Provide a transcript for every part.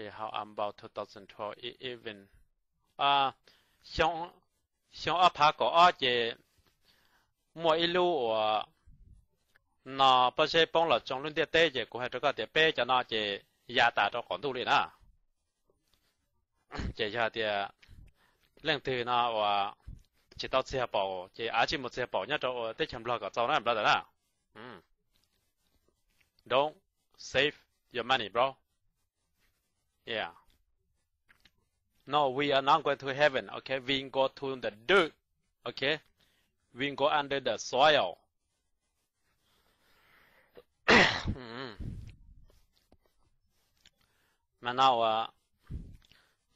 How about two thousand twelve even? Xyoo ob phav kaum ob ces muaj ib lub uas no pob zeb poob los tsoo lub ntiaj teb ces kuv hais rau koj tias peb cov no ces ya tas rau qaum ntuj li na. Ces yog tias leej twg no uas tsis tau txiag paum ces av tsis mus txiag paum nyob rau teb chaws Nplog kom txaus na brother na. Don't save your money, bro. Yeah. No, we are not going to heaven, okay? We go to the dirt, okay? We go under the soil. Mas no uas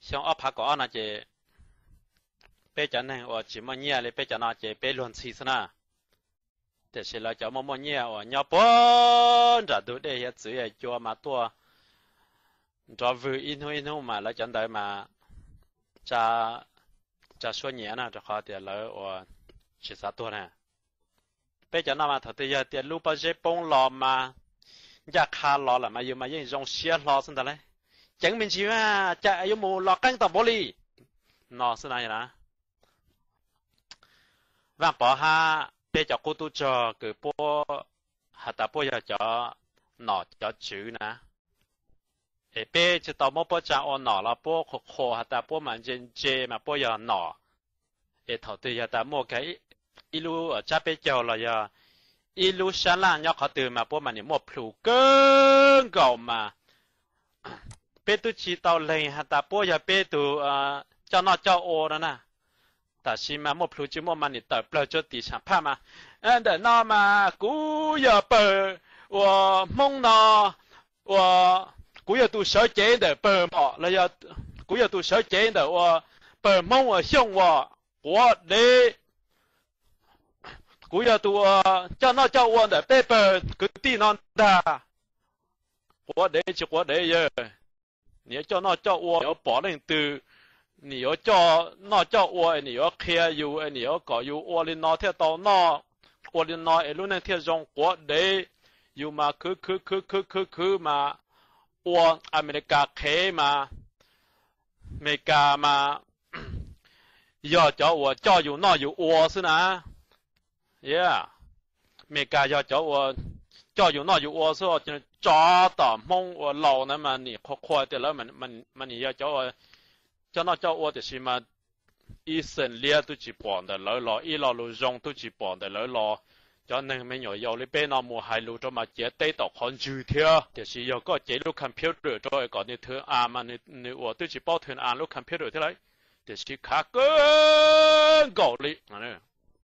xyoo ob phav kaum ob no ces peb cov neeg uas tsis muaj nyiaj li peb cov no ces peb luag ntxhi xwb na. Tiam sis lawv cov muaj muaj nyiaj uas nyob puag nram ntug dej hiav txwv cua mas tuaj nrov vwg ib hnub ib hnub mas lawv cov ntawd mas tsa suab nyiav no rau qhov tias lawv uas tsis xav tuag na. Peb cov no mas thaum twg yog tias lub pob zeb poob los mas ncaj qha los lawm mas yus mas yeej zoo siab hlo xwb ntag lauj. Ceev me ntsis mas cas yuav mus los qeeb tau npaum li no xwb na. Vaj Pov hab peb cov qub tub rog kws puab has tas puab yog cov nom cov tswv na, es peb tsis tau muab puab tsa ua nom los puab qhuas qhuas has tas puab mas ntse ntse mas puab yog nom. Es thaum twg yog tas muaj kag ib lub tsab peb caug los yog ib lub sab laj nyob qhov twg mas puab mas nim muaj plhus kawg nkaus mas peb twb tsis tau lees has tas puab yog peb tug coj noj coj ua no na. Tab sis mas muaj plhus tsis muaj mas nim tawm plawg tsuab tim saam phaj mas, ntawm no mas kuv yog pawg uas Hmoob no uas kuv yog tus sawv cev ntawm pawg mom los yog kuv yog tus sawv cev ntawm uas pawg Hmoob uas Xyooj uas quav dev. Kuv yog tus uas coj noj coj ua ntawm peb pawg kwv tij no ntag. Quav dev tsis quav dev yawg, nim yuav coj noj coj ua, yuav pom leej twg, nim yuav coj noj coj ua es nim yuav qhia yus es nim yuav kom yus ua li no thiaj tau noj, ua li no es lub neej thiaj zoo quav dev. Yus mas khwv khwv khwv khwv khwv khwv mas ua Amelikas qhev mas, Amelikas mas yog cov uas coj yus noj yus ua xwb na. Amelikas yog cov uas coj yus noj yus ua xwb, tso tom Hmoob uas laus ntawd mas nim qhuas qhuas tias lawv mas nim yog cov uas coj noj coj ua tiam sis mas ib xeem liab twb tsis pom ntawm lawv los, ib lo lus zoo twb tsis pom ntawm lawv los. Cov neeg me nyuam yaus li peb no mus hais lus rau mas ciav teb tom qhov ntswg thiab. Tiam sis yog koj cev lub computer rau es kom nws thwv as mas nws uas twb tsis paub thwv as lub computer thiab lauj. Tiam sis khav kawg